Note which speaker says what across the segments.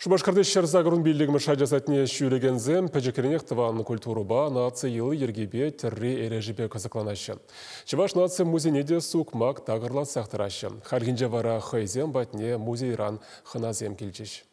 Speaker 1: Шупашкарти 185-мӗш ача садне ҫӳрекенсем пӗчӗкренех тӑван культурӑпа, наци йӑли-йӗркипе, тӗрри-эрешӗпе кӑсӑкланаҫҫӗ. Чӑваш наци музейне те сукмак такӑрлатсах тӑраҫҫӗ. Хальхинче вара хӑйсем патне музейран хӑнасем килчӗҫ.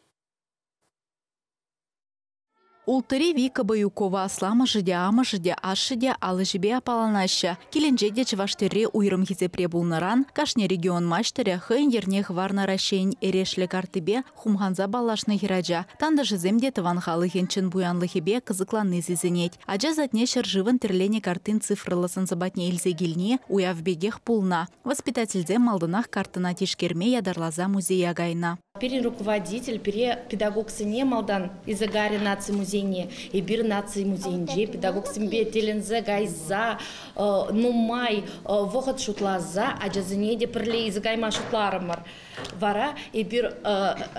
Speaker 2: Улттӑри Вика Баюкова асламӑшӗ те, амӑшӗ те, ашшӗ те ал ӗҫӗпе аппаланаҫҫӗ. Килӗнче те чӑваш тӗрри уйрӑм хисепре пулнӑран кашни регион маҫтӑрӗ хӑйӗн йӗрне хӑварнӑ Раҫҫейӗн эрешлӗ карттипе хумханса паллашнӑ хӗрача. Тантӑшӗсем те тӑван халӑхӗн чӑн пуянлӑхӗпе кӑсӑкланни сисӗнет. Ача садне ҫӗршывӑн тӗрленӗ карттин цифрӑллӑ сӑн-сӑпатне илсе килни уяв пекех пулнӑ. Воспитательсем малтанах карттӑна тишкерме ятарласа музея кайнӑ.
Speaker 3: Пирӗн руководитель пире педагогсене малтан илсе кайрӗ наци музейне. Эпир наци музейӗнче педагогсемпе тӗлӗнсе кайса нумай вӑхӑт шутласа ачасене те пӗрле илсе кайма шутларӑмӑр. Вара эпир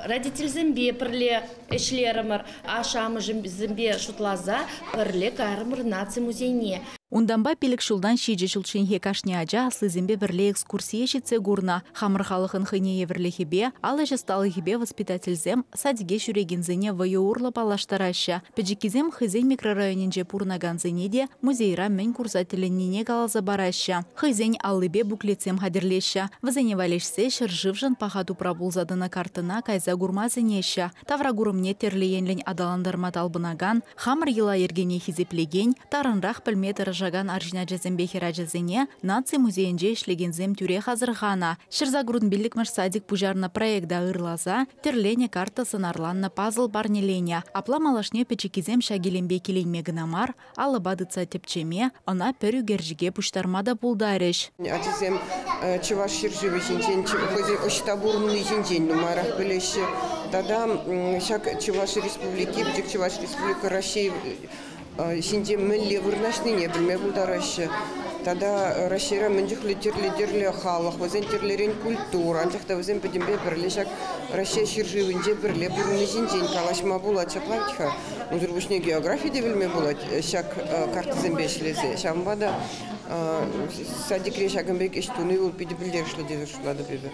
Speaker 3: родительсемпе пӗрле ӗҫлерӗмӗр, ашшӗ-амӑшӗсемпе шутласа пӗрле кайрӑмӑр наци музейне.
Speaker 2: Унтанпа 5 ҫултан 7 ҫулчченхи кашни ача аслисемпе пӗрле экскурсие ҫитсе курнӑ. Хамӑр халӑхӑн хӑйне евӗрлӗхӗпе, ал ӗҫ ӑсталӑхӗпе воспитательсем садике ҫӳрекенсене вӑйӑ урлӑ паллаштараҫҫӗ. Пӗчӗккисем хӑйсен микрорайонӗнче пурӑнакансене те музейра мӗн курса тӗлӗннине каласа параҫҫӗ. Хӑйсен аллипе буклетсем хатӗрлеҫҫӗ. Вӗсене валеҫсе ҫӗршывшӑн паха тупра пулса тӑнӑ карттӑна кайса курма сӗнеҫҫӗ. Тавра курӑмне тӗрлӗ енлӗн аталантарма талпӑнакан, хамӑр йӑла-йӗркене хисеплекен, тарӑнрах пӗлме тӑрӑшакан арҫын ачасемпе хӗрачасене наци музейӗнче ӗҫлекенсем тӳрех асӑрханӑ. 185-мӗш садик пуҫарнӑ проекта ырласа, тӗрленӗ карта сӑнарланнӑ пазл парнеленӗ. Апла малашне пӗчӗккисем ҫак илемпе киленме кӑна мар, алӑпа тытса тӗпчеме, ӑна пӗр ӳкерчӗке пуҫтарма та пултарӗҫ.
Speaker 4: Ачасем чӑваш ҫӗршывӗ ҫинчен, хӑйсен ӑҫта пурӑнни ҫинчен нумайрах пӗлеҫҫӗ. Тата ҫак Чӑваш Республики, пӗчӗк Чӑваш Республика Раҫҫей ҫинче мӗнле вырнаҫнине пӗлме пултараҫҫӗ. Тата Раҫҫейре мӗн чухлӗ тӗрлӗ-тӗрлӗ халӑх, вӗсен тӗрлӗрен культура, анчах та вӗсем пӗтӗмпе пӗрле ҫак Раҫҫей ҫӗршывӗнче пӗрле пурӑнни ҫинчен калаҫма пулать ҫапла вӗт-ха. Унсӑр пуҫне географи те пӗлме пулать ҫак карттӑсемпе ӗҫлесе. Ҫавӑнпа та садикре ҫакӑн пек ӗҫ туни вӑл питӗ пӗлтерӗшлӗ тесе шутлатӑп эпӗ.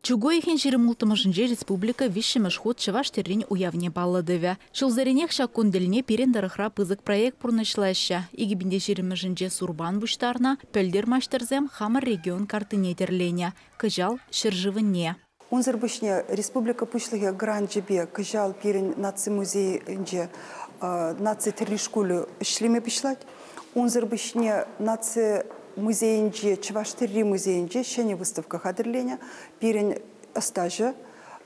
Speaker 2: Чӳк уйӑхӗн 26-мӗшӗнче республика 3-мӗш хут чӑваш тӗррин уявне паллӑ тӑвӗ. Ҫулсеренех ҫак кун тӗлне пирӗн тӑрӑхра пысӑк проект пурнӑҫлаҫҫӗ. 2020-мӗшӗнче сурпан пуҫтарнӑ, пӗлтӗр маҫтӑрсем хамӑр регион карттине тӗрленӗ. Кӑҫал ҫӗршывӑнне.
Speaker 5: Унсӑр пуҫне республика пуҫлӑхӗ гранчӗпе кӑҫал пирӗн наци музейӗнче наци тӗрри шкулӗ ӗҫлеме пуҫлать. Унсӑр пуҫне наци музейӗнче, Чӑваш тӗрри музейӗнче ҫӗнӗ выставка хатӗрленӗ. Пирӗн ӑстаҫӑ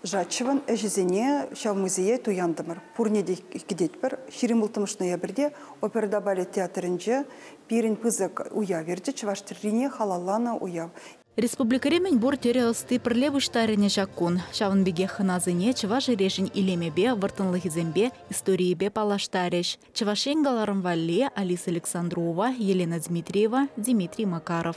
Speaker 5: Жачевӑн ӗҫӗсене ҫав музее туянтӑмӑр. Пурне те кӗтетпӗр. 26 ноябрьте оперӑпа балет театрӗнче пирӗн пысӑк уяв иртӗ, Чӑваш тӗррине халалланӑ уяв.
Speaker 2: Республикӑри мӗнпур тӗрӗ ӑсти пӗрле пуҫтарӑнӗ ҫак кун. Ҫавӑн пекех хӑнасене чӑваш эрешӗн илемӗпе, вӑрттӑнлӑхӗсемпе, историйӗпе паллаштарӗҫ. Чӑваш Ен кӑларӑм валли Алиса Александрова, Елена Дмитриева, Дмитрий Макаров.